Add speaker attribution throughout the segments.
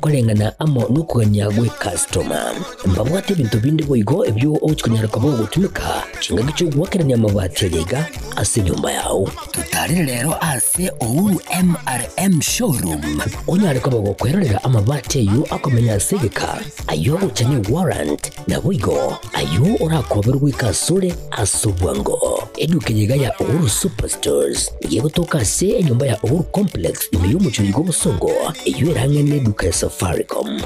Speaker 1: Koreng'ana amo nokogania gw'ekastoma. Mbabwate ebinto binde boigo ebio ogochia konyara koba ogotumeka chingaki chi'ogoakerania amabati aria iga ase enyomba yao. Totarere rero ase Uhuru MRM Showroom onyare koba gokwerorera amabati ayio akomenya ase egeka, ayio agocha ne warrant, naboigo ayio orakoberwe goika asore ase obwango. Eduka eye iga ya Uhuru Superstores nigo egotoka ase enyomba ya Uhuru Complex ime y'omochie oyo bw'obosongo, eyio ere ang'e neduka ya Safaricom.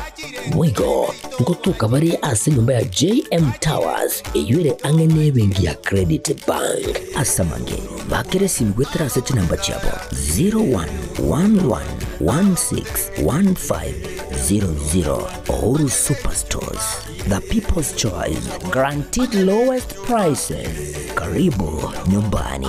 Speaker 1: Boigo ngotoka bare ase enyomba ya JM Towers eyio ere ang'e nebenki ya Credit Bank. Ase amange, bakera esimi goetera ase chinamba chiabo 0111161500. Uhuru Superstores, the people's choice, guaranteed lowest prices. Karibu nyumbani.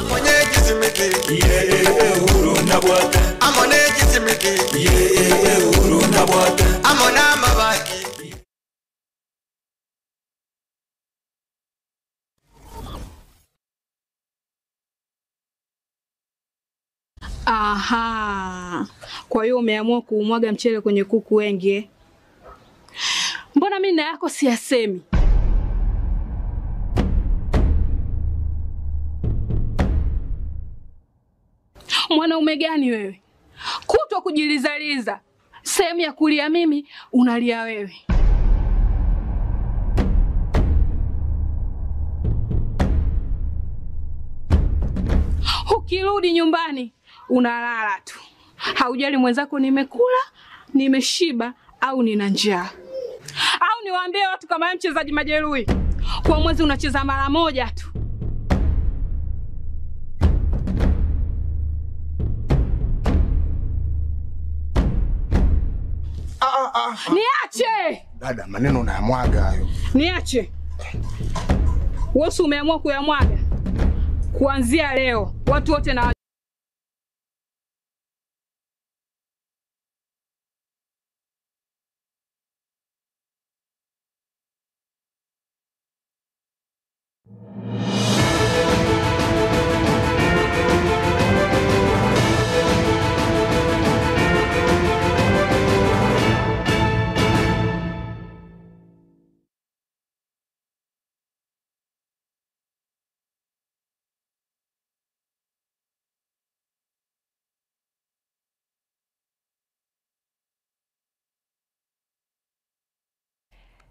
Speaker 2: Aha, kwa hiyo umeamua kuumwaga mchele kwenye kuku wengi eh? Mbona mimi na yako siyasemi? Mwanaume gani wewe? Kutwa kujilizaliza, sehemu ya kulia mimi unalia wewe. Ukirudi nyumbani unalala tu, haujali mwenzako nimekula, nimeshiba au nina njaa. Au niwaambie watu kama wewe mchezaji majeruhi, kwa mwezi unacheza mara moja tu. Niache,
Speaker 3: Dada, maneno unayamwaga hayo.
Speaker 2: niache. Wewe si umeamua kuyamwaga? Kuanzia leo watu wote na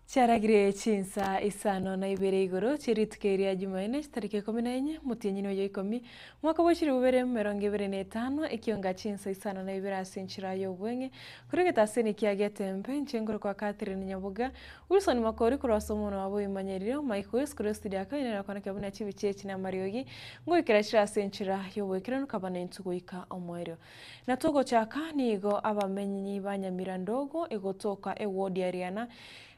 Speaker 4: Chiaragire chinsa isano na ibere igoro chirituko eria Jumanne chitariki ikomi na enye motienyi oyo ikomi mwaka bwa chiribu bibere emerongo ebere na etano ekionga chinsa isano na ibere ase enchera ya obweng'e korigete ase nekia getembe inche ngoro kwa Catherine Nyaboga Wilson Makori korwa ase omonwa wabo oimanyerire Mike West korwa estudio ya Kaine na kwana buna chibicha echi na amariogi ngoikera chire ase enchera ya oboikeranu kaba na intwe goika omoerio. Na togochaka nigo abamenyi ba Nyamira ndogo egotoka eward ya Riana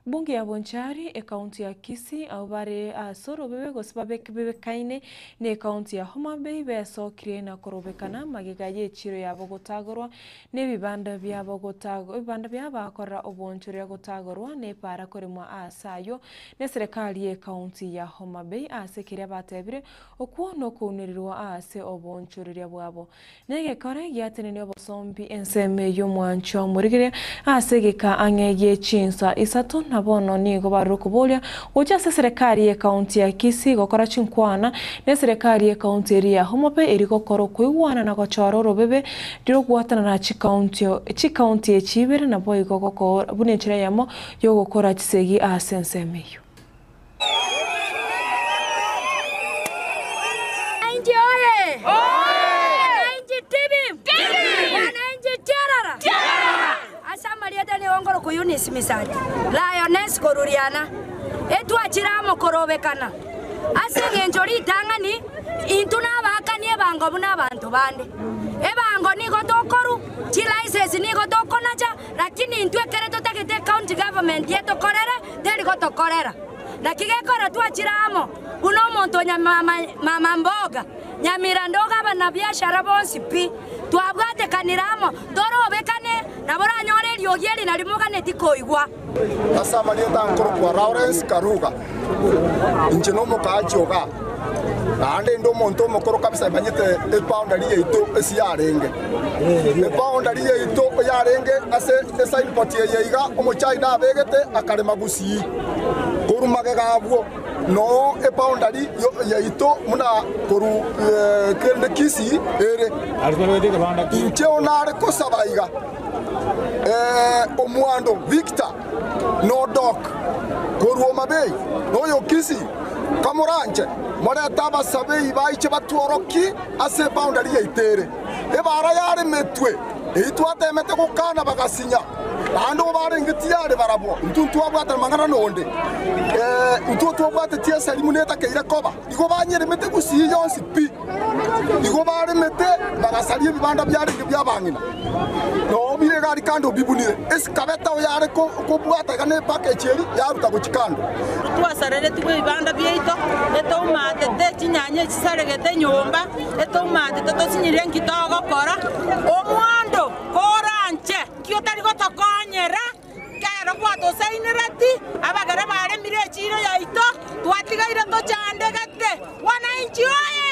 Speaker 4: Bunge ya Bonchari ekaunti ya Kisii abo bare ase orobebe gose babekaine na ekaunti ya Homa Bay besokire na korobekana magega ya echiro yabo gotagorwa na ebibanda biabo gotago ebibanda biabakorera obonchoria gotagorwa na epara koremwa ase aywo na eserekari ya ekaunti ya Homa Bay ase keria batebire okwo na okounererwa ase obonchoreria bwabo. Na egekore giatenenia obosombi ensemo ya omwancho omorigereria ase egeka ang'e gie chinsa isato na bono nigo barure okoboria gocha ase eserekari ya ekaunti ya Kisii gokora chinkwana na eserekari ya ekaunti eri ya Homa Bay eri gokora okoigwana na gochora orobebe rirogwatana na chikaunti chikaunti echi ibere nabo igo gokora buna enchera eyemo ya ogokora chisegi ase ensemo eywo.
Speaker 5: Wananchi oye! Wananchi tibi! Wananchi tiarara! Ase amarieta nigo ngoro Eunice Misati, Lioness koruriana, etwachire amo korobekana. Ase eng'encho ritang'ani, intwe nabakani ebango buna abanto bande. Ebango nigo tokoru, chilicense nigo tokonacha, lakini intwe ekere totagete county government yetokorere, teri gotokorera. Naki gekora twachire amo, buna omonto mama, mama mboga, Nyamira ndogo abanabiashara bonsi pi, twabwatekanire amo, torobekane, nabo oranyore eriogi eri nari moganeti koigwa.
Speaker 3: Ase amarieta nkoro kwa Lawrence Karuga, inche na omokaachi oga. Naende inde omonto omokoro kabisa imanyete eboundary yaito ase yarenge. Eboundary yaito yarenge ase esignpost eye iga omochina abegete akarema gusii. Korwa magega abwo noo eboundary yaito buna korwa kende Kisii ere. Inche nare kosaba iga, Omwando Victor nodok korwa Homa-Bay na oyo Kisii, kamoranche morete abasabei baiche batworokie ase eboundary yaito ere. Ebara yaremetwe, eyio twateemete gokana bagasinya, naende obarenge tiyare barabwo, intwe ntwabwate amang'ana nonde, intwe twabwatetie eseri buna etakeire koba. Igo banyeremete gusii yonsi pi. Igo baremete bagasaria ebibanda biarenge bi'abang'ina, na obire egari kando obibunire. Esikabeta oyare kobwata iga ne package eria yaruta gochia kando.
Speaker 6: Twasareretigwe ebibanda biaito, etoumatete chinyanya echisaregete nyomba, etoumatete tosinyire nki togokora. Omwando koranche nki otari gotokonyera? Ekero gwatosainereti, abagere baremire echiiro yaito, twatigaire tochandegete. Wananchi oye!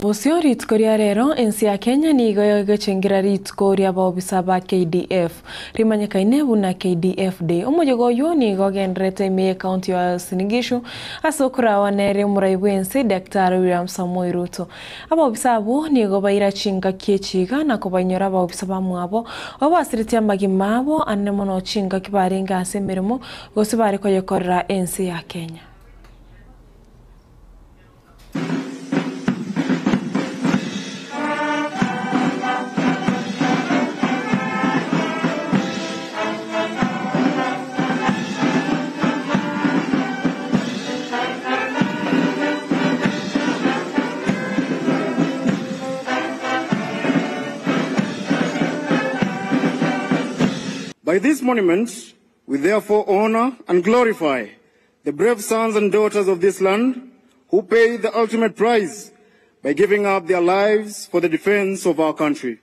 Speaker 4: Bosio rituko ria rero, ense ya Kenya nigo egochengera rituko ri'abaobisa ba KDF, rimanyekaine buna KDF Day. Omoyega oyio nigo ogendererete ime y'ecounty ya Uasin Gishu ase okorawa nere omorai bw'ense Daktari William Samoei Ruto. Abaobisa abwo nigo baira chingaki echi iga na kobainyora abaobisa bamwabo, abwo basiretie amagima abo anene mono chingaki barenge ase emeremo gose bare koyekorera ense ya Kenya.
Speaker 7: By this monument, we therefore honor and glorify the brave sons and daughters of this land who paid the ultimate price by giving up their lives for the defense of our country.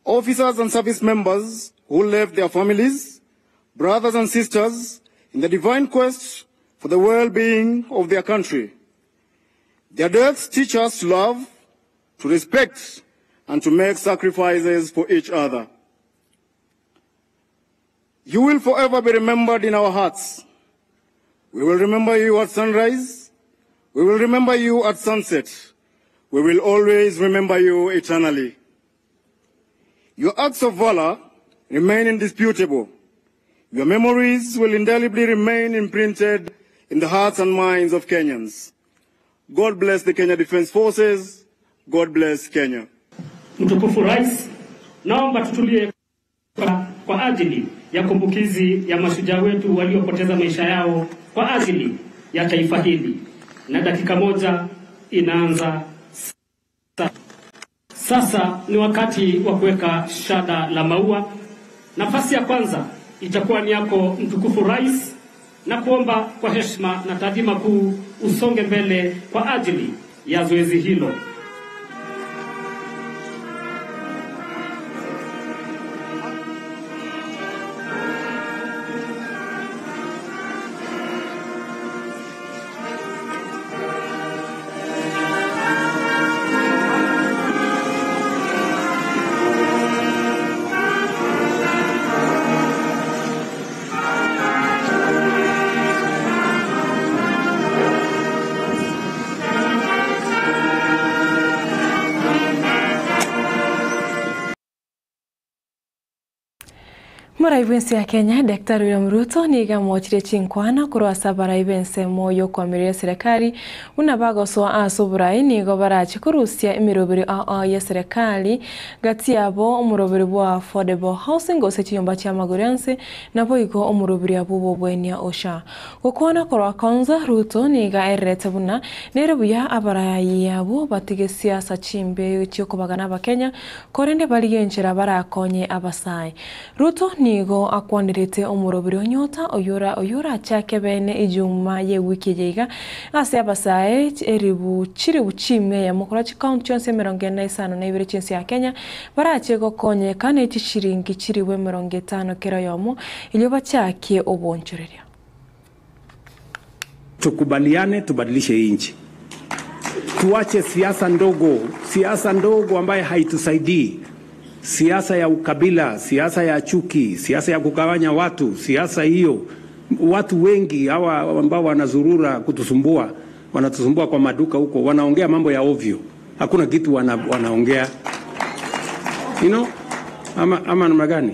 Speaker 7: Officers and service members who left their families, brothers and sisters in the divine quest for the well-being of their country. Their deaths teach us to love, to respect, and to make sacrifices for each other. You will forever be remembered in our hearts. We will remember you at sunrise. We will remember you at sunset. We will always remember you eternally. Your acts of valor remain indisputable. Your memories will indelibly remain imprinted in the hearts and minds of Kenyans. God bless the Kenya Defence Forces. God bless Kenya.
Speaker 8: Mtukufu Rais, naomba tutulie kwa ajili ya kumbukizi ya mashujaa wetu waliopoteza maisha yao kwa ajili ya taifa hili, na dakika moja inaanza sasa. Sasa ni wakati wa kuweka shada la maua. Nafasi ya kwanza itakuwa ni yako mtukufu Rais, na kuomba kwa heshima na taadhima kuu usonge mbele kwa ajili ya zoezi hilo.
Speaker 4: Morai bw'ense ya Kenya, Daktari William Ruto nigo amochire chinkwana korwa ase abarai b'ensemo y'okoamerera eserekari buna bagosoa ase oborai nigo barache korusia emeroberi ao y'eserekari gati yabo omoroberi bwa affordable housing gose chinyomba chi'amagoro yonsi naboigo omoroberi abwo bw'obwenia OSHA. Gokwana korwa Konza, Ruto nigo aererete buna nere buya abarai abwo batige siasa chimbe chi'okobagana abakenya korende barigie enchera barakonye abasae. Ruto nigo akwanerete omoroberi onyota oyora oyorachake bene ejuma y'ewiki eye iga ase abasae eribu chiribu chimia eyemo korwa chikaunti chionsi 45 chiense ya Kenya barache gokonyeka ne chishiringi chiribu 50 kera oyomo erio bachakie obonchoreria.
Speaker 9: Tukubaliane, tubadilishe hii nchi, tuache siasa ndogo, siasa ndogo ambaye haitusaidii, siasa ya ukabila, siasa ya chuki, siasa ya kugawanya watu, siasa hiyo. Watu wengi hawa ambao wanazurura kutusumbua, wanatusumbua kwa maduka huko, wanaongea mambo ya ovyo, hakuna kitu wanaongea you know, ama namna gani?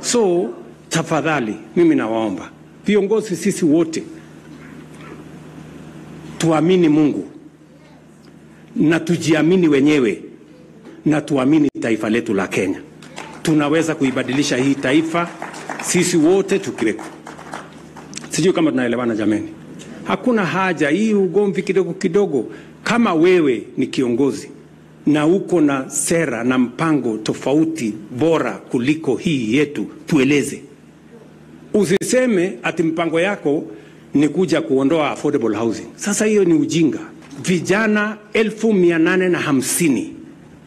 Speaker 9: So tafadhali, mimi nawaomba viongozi, sisi wote tuamini Mungu na tujiamini wenyewe na tuamini taifa letu la Kenya. Tunaweza kuibadilisha hii taifa sisi wote tukiweko. Sijui kama tunaelewana jameni. Hakuna haja hii ugomvi kidogo kidogo. Kama wewe ni kiongozi na uko na sera na mpango tofauti bora kuliko hii yetu, tueleze. Usiseme ati mpango yako ni kuja kuondoa affordable housing. Sasa hiyo ni ujinga. Vijana 850,000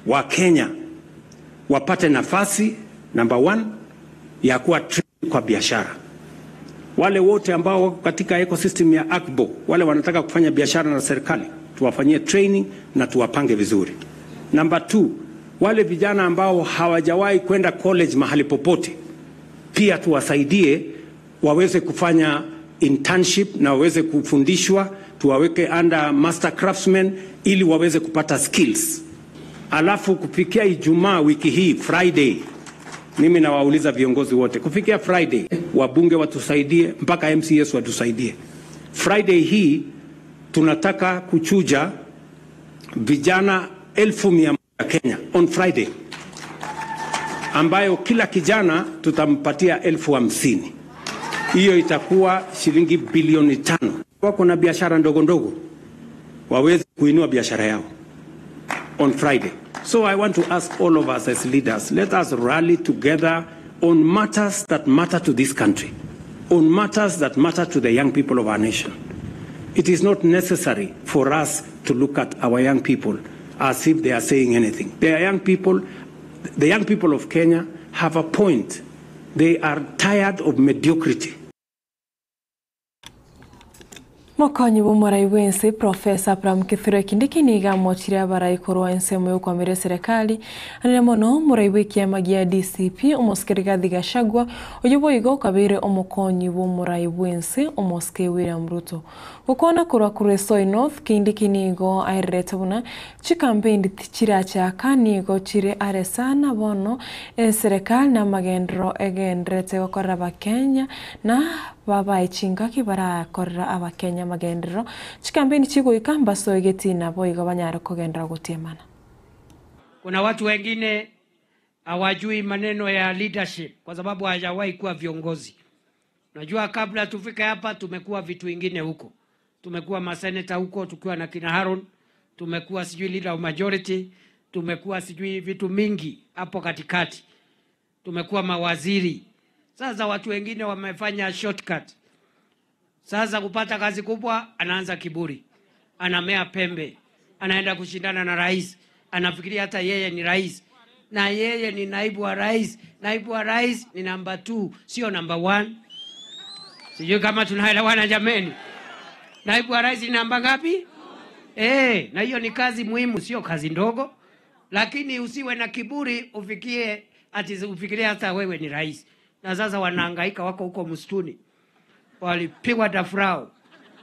Speaker 9: wa Kenya wapate nafasi number one ya kuwa trained kwa biashara. Wale wote ambao wako katika ecosystem ya AGBO, wale wanataka kufanya biashara na serikali, tuwafanyie training na tuwapange vizuri. Number two, wale vijana ambao hawajawahi kwenda college mahali popote, pia tuwasaidie waweze kufanya internship na waweze kufundishwa, tuwaweke under master craftsmen ili waweze kupata skills. Alafu kufikia Ijumaa wiki hii Friday, mimi nawauliza viongozi wote, kufikia Friday wabunge watusaidie, mpaka MCS watusaidie. Friday hii tunataka kuchuja vijana 100,000 Kenya on Friday, ambayo kila kijana tutampatia 50,000. Hiyo itakuwa shilingi bilioni 5. Wako na biashara ndogo ndogo waweze kuinua biashara yao on Friday. So I want to ask all of us as leaders, let us rally together on matters that matter to this country, on matters that matter to the young people of our nation. It is not necessary for us to look at our young people as if they are saying anything. They are young people. The young people of Kenya have a point. They are tired of mediocrity.
Speaker 4: Mokonyi bw'omorai bw'ense Professor Abraham Kithure Kindiki nigo amochire abarai korwa ensemo y'okwamera eserekari anene mono omorai bw'ekiama gia DCP omosike Rigathi Gachagua oyio boigo okabeire omokonyi bw'omorai bw'ense omosike William Ruto. Gokwana korwa Kuresoi North Kindiki nigo aererete buna chikampeini tichirachaka nigo chire are sana bono eserekari na amagendero egenderete gokorera abakenya na babae chingaki barakorera abakenya amagenderero chikampeini chigoika mbasoegeti nabo igo banyare kogendera gotiemana.
Speaker 10: Kuna watu wengine hawajui maneno ya leadership kwa sababu hawajawahi kuwa viongozi. Najua kabla tufike hapa tumekuwa vitu vingine huko, tumekuwa maseneta huko tukiwa na kina Haron, tumekuwa sijui leader of majority, tumekuwa sijui vitu mingi hapo katikati, tumekuwa mawaziri. Sasa watu wengine wamefanya shortcut. Sasa kupata kazi kubwa, anaanza kiburi, anamea pembe, anaenda kushindana na rais, anafikiria hata yeye ni rais, na yeye ni naibu wa rais. Naibu wa rais ni namba 2, sio namba 1. Sijui kama tunaelewana jameni. Naibu wa rais ni namba ngapi? Na hiyo ni kazi muhimu, sio kazi ndogo. Lakini usiwe na kiburi ufikie ati ufikirie hata wewe ni rais. Na sasa wanahangaika, wako huko msituni, walipigwa dafrao.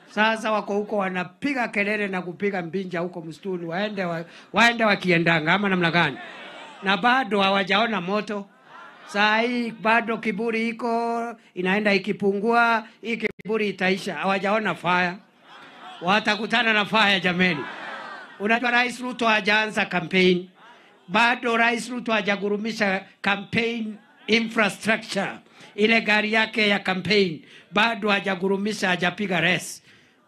Speaker 10: Sasa wako huko wanapiga kelele na kupiga mbinja huko msituni, waende wakiendanga ama namna gani? Na bado hawajaona moto. Saa hii bado kiburi iko inaenda ikipungua, hii kiburi itaisha. Hawajaona fire, watakutana na fire jameni. Unajua Rais Ruto hajaanza campaign bado. Rais Ruto hajagurumisha campaign infrastructure, ile gari yake ya campaign bado hajagurumisha, hajapiga race.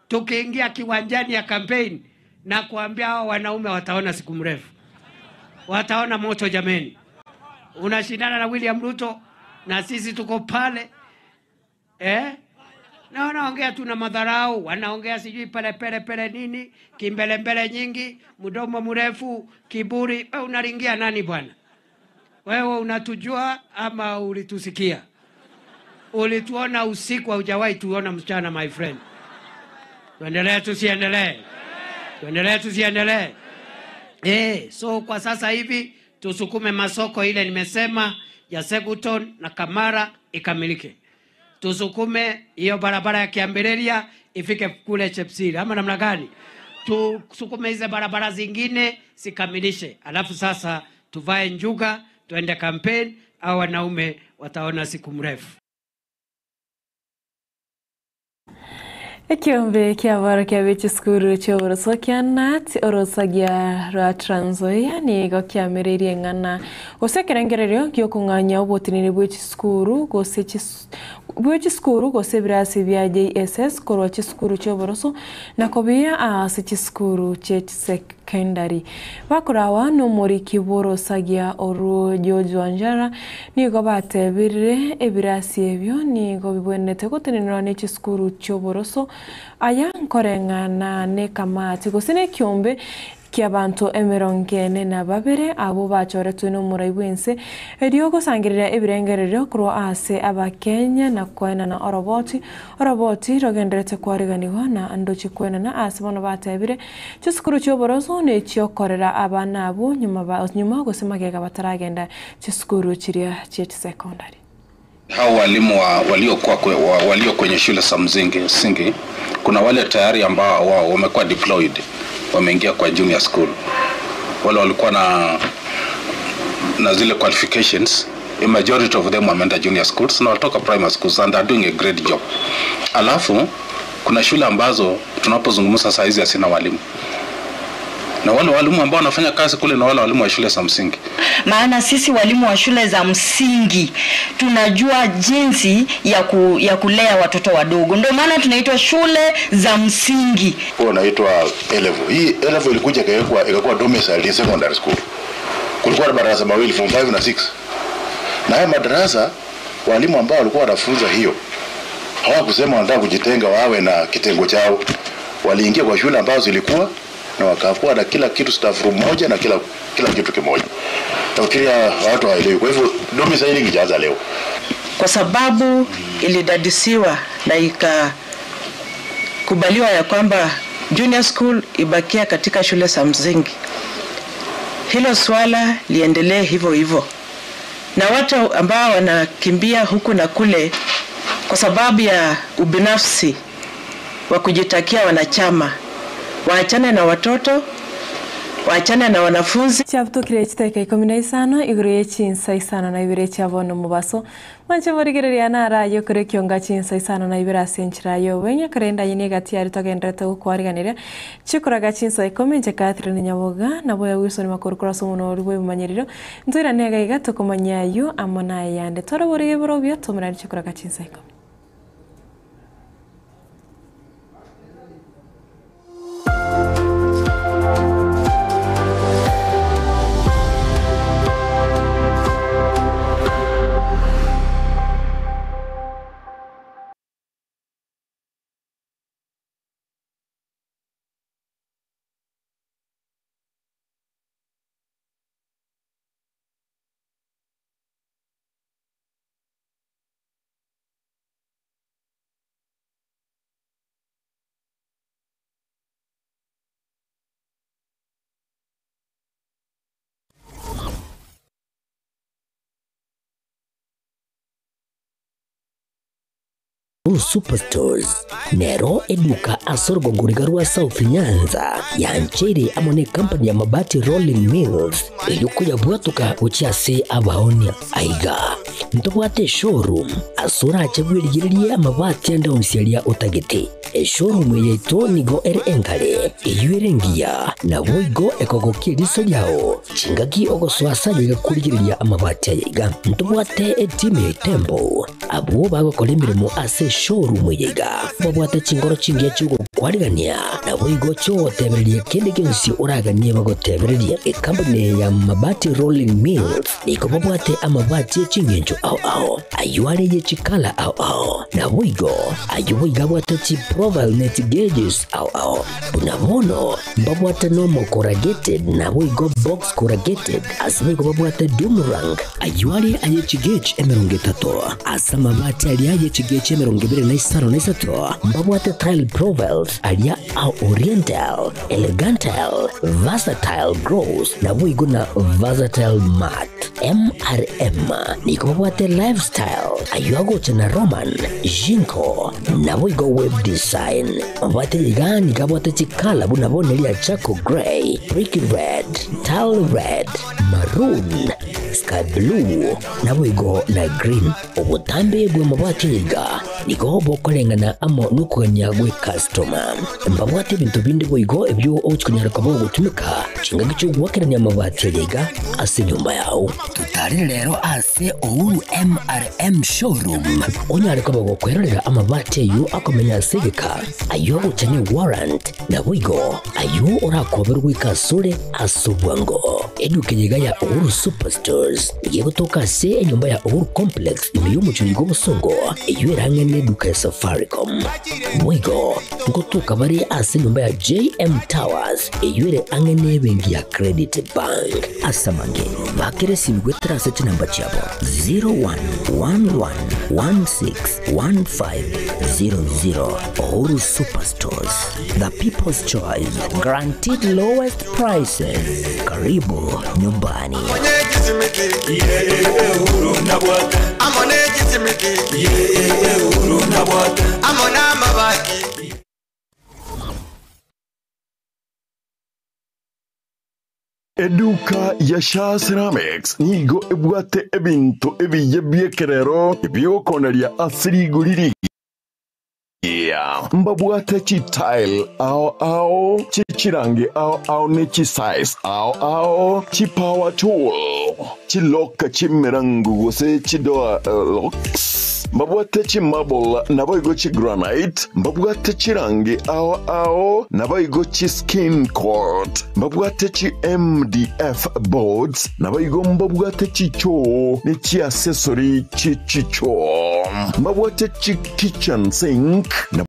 Speaker 10: Tukiingia kiwanjani ya campaign na kuambia hao wanaume wataona siku mrefu, wataona moto jameni. Unashindana na William Ruto na sisi tuko pale Na wanaongea tu na madharau, wanaongea sijui pele pele pele nini, kimbelembele nyingi, mdomo mrefu, kiburi. Wewe unaringia nani bwana? Wewe unatujua ama ulitusikia? Ulituona usiku, haujawahi tuona mchana my friend. Tuendelee tusiendelee? Tuendelee tusiendelee? Eh, so kwa sasa hivi tusukume masoko ile nimesema ya Seguton na Kamara ikamilike. Tusukume hiyo barabara ya Kiambeleria ifike kule Chepsiri ama namna gani? Tusukume hizo barabara zingine zikamilishe, alafu sasa tuvae njuga tuende campaign, au wanaume wataona siku mrefu.
Speaker 4: Ekiombe kia kia b'echisukuru chi'oboroso kia nat orosagia rwa Trans Nzoia nigo kiamereirie ng'ana gose ekerengererio giokong'anya obotinini bwa echisukuru gose bwa echisukuru gose ebirasi bia JSS korwa chisukuru chi'oboroso na kobia ase chisukuru chia echisekondari. Bakorawa na omoriki bwa orosagia orwo George Wanjara nigo batebirire ebirasi ebio nigo bibwenerete gotenenera na echisukuru chi'oboroso aya nkoreng'ana na ekamati gose na ekiombe kia abanto emerongo ene na babere abo bachoretwe na omorai bwa ense erio ogosangerera ebirengererio korwa ase abakenya na koenana oroboti oroboti rogenderete kwariganiwa na ndochi koenana ase bono batebire chisukuru chi'oboroso na echiokorera abana abwo nyuma nyuma gose magega bataragenda chisukuru chiria chia chisekondari.
Speaker 11: Hao walimu wa, waliokuwa wa, walio kwenye shule za msingi, kuna wale tayari ambao wao wamekuwa deployed, wameingia kwa junior school. Wale walikuwa na zile qualifications, a majority of them wameenda junior schools na walitoka primary schools and are doing a great job. Alafu kuna shule ambazo tunapozungumza saa hizi hazina walimu na wale walimu ambao wanafanya kazi kule na wale walimu wa shule za msingi.
Speaker 12: Maana sisi walimu wa shule za msingi tunajua jinsi ya kulea watoto wadogo, ndio maana tunaitwa shule za msingi.
Speaker 13: Huo unaitwa A level. Hii A level ilikuja ikawekwa ikakuwa domiciled in secondary school. Kulikuwa na madarasa mawili form 5 na 6. Na haya madarasa walimu ambao walikuwa wanafunza hiyo hawakusema wanataka kujitenga wawe na kitengo chao. Waliingia kwa shule ambazo zilikuwa na wakakuwa na kila kitu, staff room moja na kila kitu kimoja. Nafikiria watu hawaelewi. Kwa hivyo domicile ingeanza leo,
Speaker 14: kwa sababu ilidadisiwa na ikakubaliwa ya kwamba junior school ibakia katika shule za msingi. Hilo swala liendelee hivyo hivyo, na watu ambao wanakimbia huku na kule kwa sababu ya ubinafsi wa kujitakia wanachama waachane na watoto, waachane na wanafunzi.
Speaker 4: Chiabutukire chiteka 15 iguru ye chinsa 52 chiabono mubaso manche morigereria narayo kore kionga chinsa 52 ase enchera yobweng'e korenda yine egati yari togenderete gokwariganera chikoraga chinsa 10 inche Catherine Nyaboga nabo ya Wilson Makuru korasa omono ori bwa ebimanyerero ntoirane iga iga tokomanya aywo amo na ayande twaraborige borobio tomerani chikoraga chinsa 10.
Speaker 1: Superstores nero eduka asorgongoriga rwa South Nyanza yanchere amo ne company ya Mabati Rolling Mills eyukuya bwatuka gochiase abaonia aiga ntobwate showroom asora bwirigirerie amabati ande onsiaria otagete eshowroom yetu nigo ere enkare eyuere ngiya nabo igo ekogokia eriso riao chingaki ogoswasa yegakurigereria amabati ayaiga ntobwate etimu ya Tembo abo bagokora emirimo ase showroom yaiga babwate chingoro chingiya chigokwarigania nabo igo chiogotebereria kende gionsi oraganie bagotebereria ekampani ya Mabati Rolling Mills nigo babwate amabati eching'encho ao ao ayo are ye chikala ao ao nabo igo ayo boiga abwate chi profile net gauges ao ao buna bono mbabwate normal corrugated nabo igo box corrugated ase boigo babwate doomerang ayo are aye chigauge 30 ase amabati aria aye chigauge 25 na 3 mbabwate tile profiles tiles aria a Oriental, Elegantal, Versatile Gross, naboigo na Versatile Matte. MRM nigo babwate Lifestyle, ayio agocha na Roman, Jinko, naboigo Web Design. Mabwate iga nigo abwate chikala buna bono eria Charcoal Grey, Brick Red, Tile Red, Maroon, Sky Blue, naboigo na Green. Obotambe bw'amabati iga nigo bokoreng'ana amo nokogania gw'ecustoma. Mbabwate ebinto binde boigo ebio ogochia konyara koba ogotumeka chingaki chi'ogoakerania amabati aria iga ase enyomba yao. Totarire rero ase Uhuru MRM Showroom onyare koba gokwerorera amabati ayio akomenya ase egeka, ayio agocha ne warrant, Naboigo ayio orakoberwe goika asore ase obwango. Eduka eye iga ya Uhuru Superstores nigo egotoka ase enyomba ya Uhuru Complex ime y'omochie oiga obosongo, eyio ere ang'e neduka ya Safaricom. Boigo ngotoka bare ase enyomba ya JM Towers eyio ere ang'e nebenki ya Credit Bank. Ase amange, bakera esimi goetera ase chinamba chiabo 0111161500. Uhuru Superstores, the people's choice, guaranteed lowest prices. Karibu nyumbani.
Speaker 15: Eduka ya Shaa Ceramics nigo ebwate ebinto ebiya bi'ekerero ebi'okoneria ase rigori rigiya. Mbabwate chitile ao ao, chichirangi ao ao ne chisize ao ao, chipower tool, chiloka chi'emerango gose chidoor locks. Mbabwate chimarble naboigo chigranite, mbabwate chirangi ao ao naboigo chiskin coat, mbabwate chi MDF boards naboigo mbabwate chichoo ne chiaccessory chie chichoo, mbabwate chi kitchen sink na.